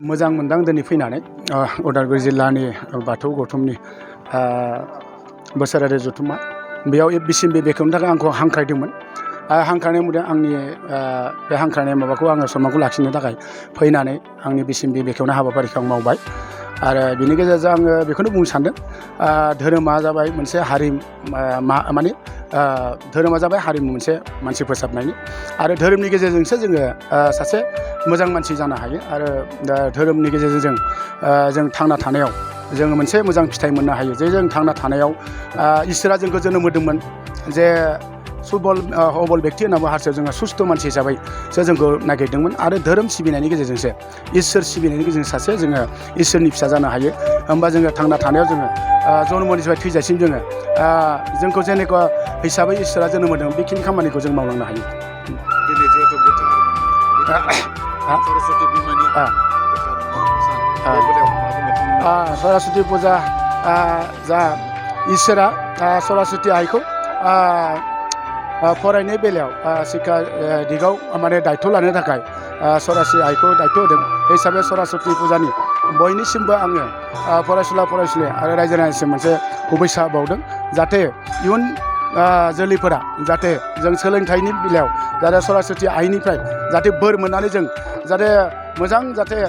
मोजां मोनदां दिनै फैनानै उदालगुरि जिल्लानि बाथौ गौथुमनि बोसोरारि जथुम्मा बेयाव बिसिम बेखेवनो थाखाय आंखौ हांख्रायदोंमोन। हांख्रायनाय मुदे आंनि बे हांख्रायनाय माबाखौ आङो सन्मानखौ लाखिनो थाखाय फैनानै आंनि बिसिम बेखेवनाय हाबाफारिखौ आं मावबाय। आरो बिनि गेजेरजों आङो बेखौनो बुंनो सानदों, धोरोमा जाबाय मोनसे माने धोरोमा जाबाय हारिमु मोनसे मानसि फोसाबनायनि, आरो धोरोमनि गेजेरजोंसो जोङो सासे मोजां मानसि जानो हायो। आरो धोरोमनि गेजेरजों जों थांना थानायाव जोङो मोनसे मोजां फिथाइ मोननो हायो। जे जों थांना थानायाव इसोरा जोंखौ जोनोम होदोंमोन, जे अबल बेक्ति होनना हारसायाव जोङो सुस्थ' मानसि हिसाबैसो जोंखौ नागिरदोंमोन। आरो धोरोम सिबिनायनि गेजेरजोंसो, इसोर सिबिनायनि गेजेरजों सासे जोङो इसोरनि फिसा जानो हायो। होमबा जोङो थांना थानायाव जोङो जन्मनिफ्राय थैजासिम जोङो जोंखौ जेनेका हिसाबै इसोरा जोनोम होदों बेखिनि खामानिखौ जों मावलांनो हायो। दिनै जिहेतु सरस्वती बिमानि सरस्वती फुजा जा इसोरा सरस्वती आइखौ फरायनाय बेलायाव शिक्षा दिगाव माने दायथ' लानो थाखाय सरस्वती आइखौ दायथ' होदों। बे हिसाबै सरस्वती फुजानि बयनिसिमबो आङो फरायसुला फरायसुलि आरो रायजो राजानिसिम मोनसे शुभेच्छा बावदों, जाहाथे इयुन जोलैफोरा जाहाथे जों सोलोंथाइनि बेलायाव जाहाथे सरस्वती आइनिफ्राय जाहाथे बोर मोननानै जों जाहाथे मोजां जाहाथे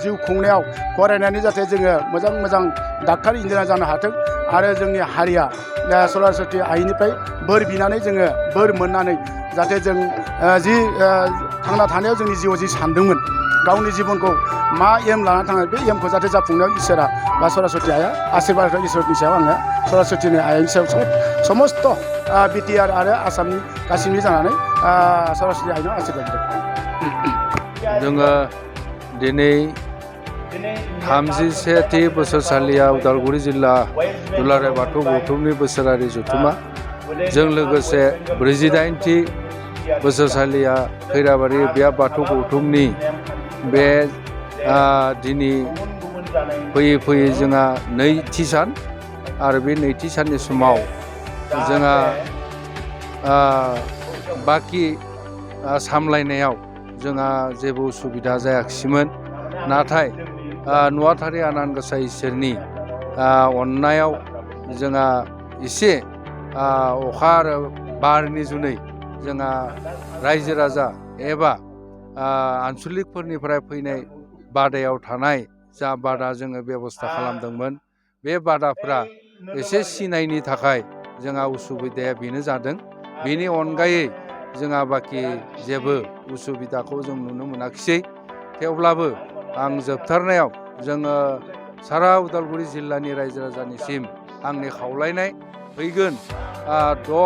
जिउ खुंनायाव फरायनानै जाहाथे जोङो मोजां डाक्टार इन्जिनियार जानो हाथों। आरो जोंनि हारिया सरस्वती आइनिफ्राय बोर बिनानै जोङो बोर मोननानै जाहाथे जों जि थांना थानायाव जोंनि जिउआव जि सानदोंमोन, गावनि जिबनखौ मा एम लानानै थाङो, बे एमखौ जाहाथे जाफुंनायाव इसोरा बा सरस्वती आइआ आशीर्बाद इसोरनि सायाव आङो सरस्वतीनि आइनि सायाव समस्त बिटिआर आरो आसामनि गासिबो जानानै सरस्वती आइनाव आशीर्बाद होदों। जोङो दिनै 37थि बोसोरसालिया उदालगुरि जिल्ला दुलाराय बाथौ गौथुमनि बोसोरारि जथुम्मा, जों लोगोसे 48थि बोसोरसालिया खैराबारि बिया बाथौ गौथुमनि बे दिनै फैयै जोंहा नैथि सान। आरो बे नैथि साननि समाव जोंहा बाखि सामलायनायाव जोंहा जेबो उसुबिदा जायाखिसैमोन। नाथाय नुवाथारि आनान गसाइ इसोरनि अननायाव जोंहा एसे अखा आरो बारनि जुनै जोंहा रायजो राजा एबा आनसलिकफोरनिफ्राय फैनाय बादायाव थानाय जा बादा जोङो बेबस्था खालामदोंमोन, बे बादाफ्रा एसे सिनायनि थाखाय जोंहा उसुबिदाया बेनो जादों। बेनि अनगायै जोंहा बाखि जेबो उसुबिदाखौ जों नुनो मोनाखिसै। थेवब्लाबो आं जोबथारनायाव जोङो सारा उदालगुरि जिल्लानि रायजो राजानिसिम आंनि खावलायनाय, फैगोन 6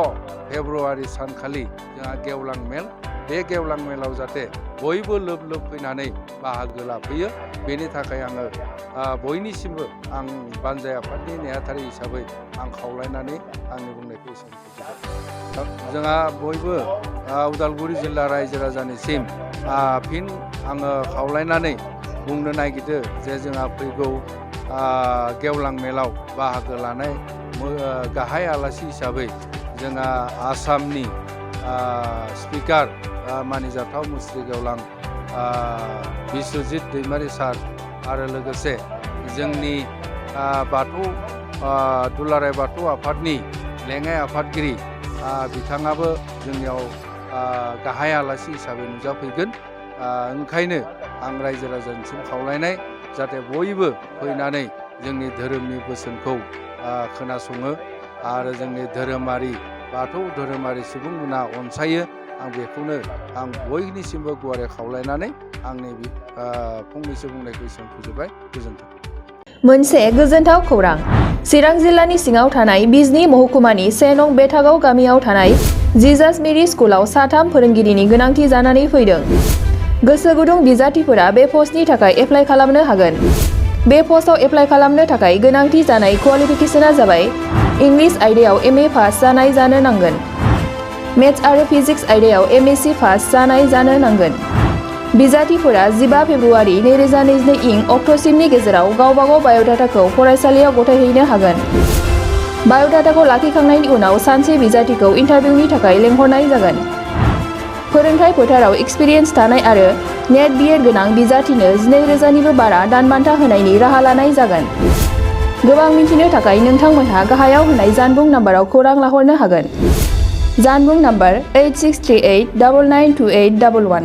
फेब्रुवारि सानखालि जोंहा गेवलां मेल, बे गेवलां मेलाव जाहाथे बयबो लोब फैनानै बाहागो लाफैयो। बेनि थाखाय आङो बयनिसिमबो आं बानजाय आफादनि नेहाथारि हिसाबै आं खावलायनानै आंनि बुंनायखौ एसेयावनो फोजोबबाय। जोंहा बयबो उदालगुरि जिल्ला रायजो राजानिसिम फिन आङो खावलायनानै बुंनो नागिरदो जे जोंहा फैगौ गेवलां मेलाव बाहागो लानाय गाहाय आलासि हिसाबै जोंहा आसामनि स्पिकार मानिजाथाव मुस्रि गेवलां बिस्वजित दैमारि सार, आरो लोगोसे जोंनि बाथौ दुलाराय बाथौ आफादनि लेङाइ आफादगिरि बिथाङाबो जोंनियाव गाहाय आलासि हिसाबै नुजाफैगोन। ओंखायनो आं रायजो राजानिसिम खावलायनाय, जाहाथे बयबो फैनानै जोंनि धोरोमनि बोसोनखौ खोनासङो आरो जोंनि धोरोमारि बाथौ धोरोमारि सुबुंमोना अनसायो। आं बेखौनो आं बयनिसिमबो गुवारै खावलायनानै आंनि फंनैसो बुंनायखौ एसेयावनो फोजोबबाय। गोजोन्थों। मोनसे गोजोनथाव खौरां। चिरां जिल्लानि सिङाव थानाय बिजनी महकुमानि 1 नं बेथागाव गामियाव थानाय जिजास मेरि स्कुलाव 3 फोरोंगिरिनि गोनांथि जानानै फैदों। गोसो गुदुं बिजाथिफोरा बे पस्टनि थाखाय एप्लाइ खालामनो हागोन। बे पस्टआव एप्लाइ खालामनो थाखाय गोनांथि जानाय क्वालिफिकेशना जाबाय इंलिश आयदायाव MA पास जानाय जानो नांगोन। मेथ्स आरो फिजिक्स आयदायाव MSc पास जानाय जानो नांगोन। बिजाथिफोरा 15 फेब्रुवारि 2022 इं अक्ट'सिमनि गेजेराव गावबागाव बाय'डाटाखौ फरायसालियाव गथायहैनो हागोन। बाय'डाटाखौ लाखिखांनायनि उनाव सानसे बिजाथिखौ इन्टारभिउनि थाखाय लेंहरनाय जागोन। फोरोंथाय फोथाराव एक्सपिरियेन्स थानाय आरो नेट बिएड गोनां बिजाथिनो 12,000निबो बारा दान बान्था होनायनि राहा लानाय जागोन। गोबां मिथिनो थाखाय नोंथांमोनहा गाहायाव होनाय जानबुं नाम्बाराव खौरां लाहरनो हागोन। जानबुं नाम्बार 8638992811।